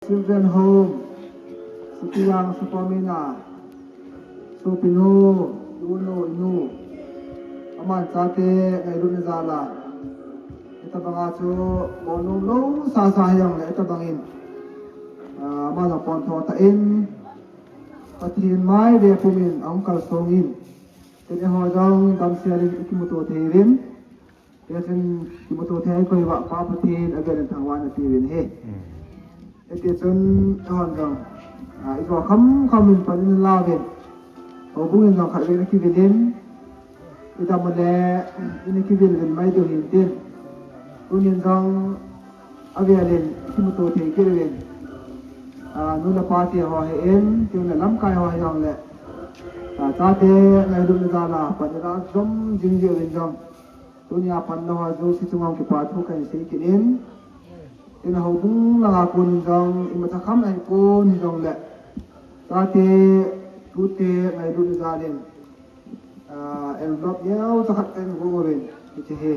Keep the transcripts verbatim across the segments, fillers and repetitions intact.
Children Home, Sipijang Supamina, Supinu, Unu, Inu, aman chate ngailutna jala, itabanga chu, monom lou sasa hijongle itabangin, ah, aman apon tho ta in, Pathen mai ve pumin ahung kalsong in, tin eiho jong damsel in ikimuto thei uvin, Hichun kimuto thei koi uva Pa Pathen avel in thangvahna pe uvin ahi. Hiti chun eihon jong, ah, ijo kham kham in pan in la uvin. Houbung in jong khatvei in akivil in. Idam ule, in akivil vil mai diu hin tin. Tunin jong avel in kimuto thei kit uvin. Ah, nu le pa te ho hi in, tin le lamkai ho hijongle. Ah, chate ngailutna jala pan in la jom jing jing uvin jong. Tunia pan nangho jouse chunga kipa thu kahin sei kit in. Tin houbung langa kon in jong, imacha kham ahipon hijongle. Chate, tute, ngailutna jal in. Ah, envelope neocha khat kahin gong uvin. Hiche hi.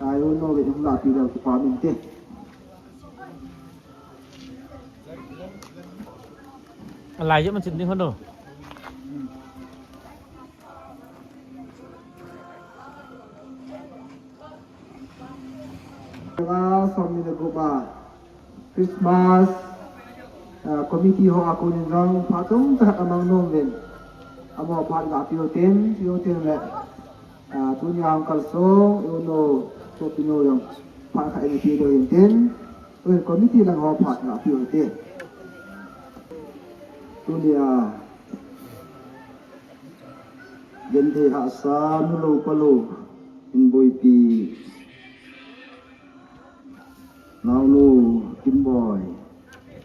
Ah, iuno uvin hung lahpi leu kipa um inte. Alai jep man chin ding hon do. Nga som ni le gup a Christmas, ah, committee ho a kon in jong phat chomcha khat amang nom uvin. Amaho phat ga pe u tin, pe u tin le, ah, tunia hung kalsong, iuno, Supinu jong phat khat in pe diu hin tin, tuin committee lang ho phat ga pe u tin. Tunia Genthei hahsa, nu lou pa lou, in boipi. Naonu, Kimboi.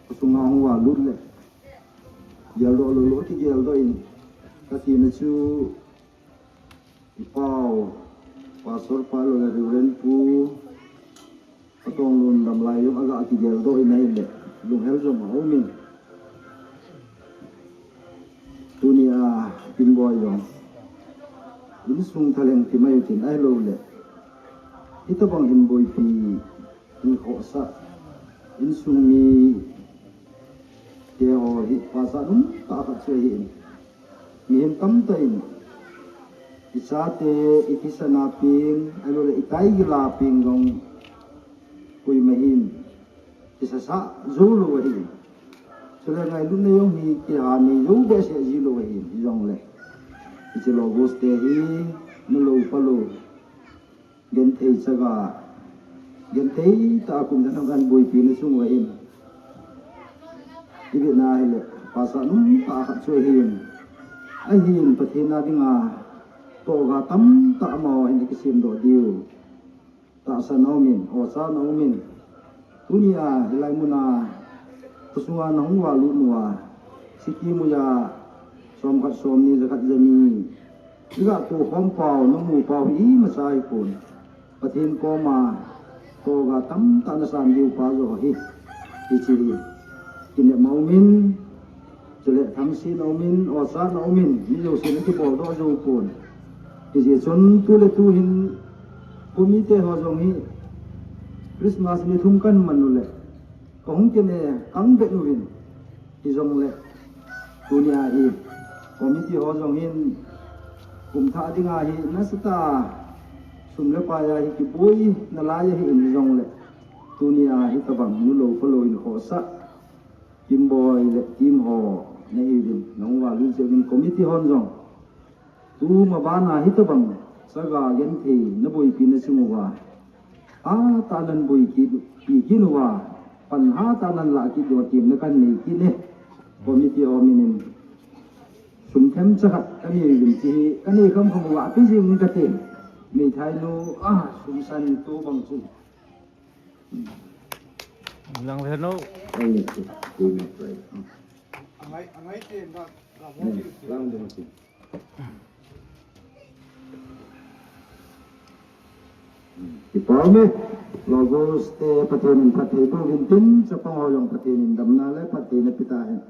Khosung a hung valut le. Geldoh lou lou, kigeldoh in. Katina chu, i pau, Pastor pa lou le Reverend pu. Atong lun damlai jong aga kigeldoh in ahile, lunghel jong aum in. Tunia Kimboi jong insung thalheng ti mai u tin ahilou le, hitabang in boipi, in khohsah, insung mite ho hi pachat umtah khat chu ahi in. Mihem tamtah in, i chate, i thisan a peng, ahilou le i taigil a peng jong, koima hin kisasah jou lou ahi. Chule ngailutna jong hi kiha nei jou behseh ji lou ahi, hijongle. Hiche Logos te hi, nu lou pa lou. Genthei chaga, genthei tah a kum dang dang boipi na chung uva in. I vetna hile, pachat umtah khat chu ahin. Ahin Pathen a dinga, tohga tamtah amaho hin akisem doh diu. Tahsan a um in, ochan a um in. Tunia, hilai muna, khosunga nahung valut uva, sikim uva, som khat, som ni, ja khat, ja ni. Iga tohkhom pau, namu pau, imacha ahipon. Pathen koma, tohga tamtah nasan diu pa joh hi. Hiche hi. Kinepna um in, Chule thangsetna um in, ochatna um in, mi jousen akibol doh jou pon. Hijeh chun tu le tu hin, committee ho jong hi, Christmas ni thum kaman u le, kahung kine, kang vet uvin, hijongle, tunia hi, committee ho jong hin, kum thah dinga hi, nasatah a, sum le pai a hi, kiboi, nalai ahi in hijongle, tunia hi tabang, nu lou, pa lou in khohsah. Kimboi le team ho nahiuvin, nahung valut jeh uvin committee hon jong. Tuma bana hitabang, chaga genthei naboipi na chung uva. Hatah a nan boipi kit uva, pan hatah a nan lah kit uva, temna kanei kit e. Committee ho min in. Sum themcha khat kanei uvin chu hi, kanei kham kham uva, ape jing kate. Meithainu, ah, sum san tobang chu. Lang ve no. Angai, angai te na, na mo. Lang de mo. Kipa um e, Logos te Pathen in phatthei boh uvin tin, chapang ho jong Pathen in damna le phattheina pe tahen.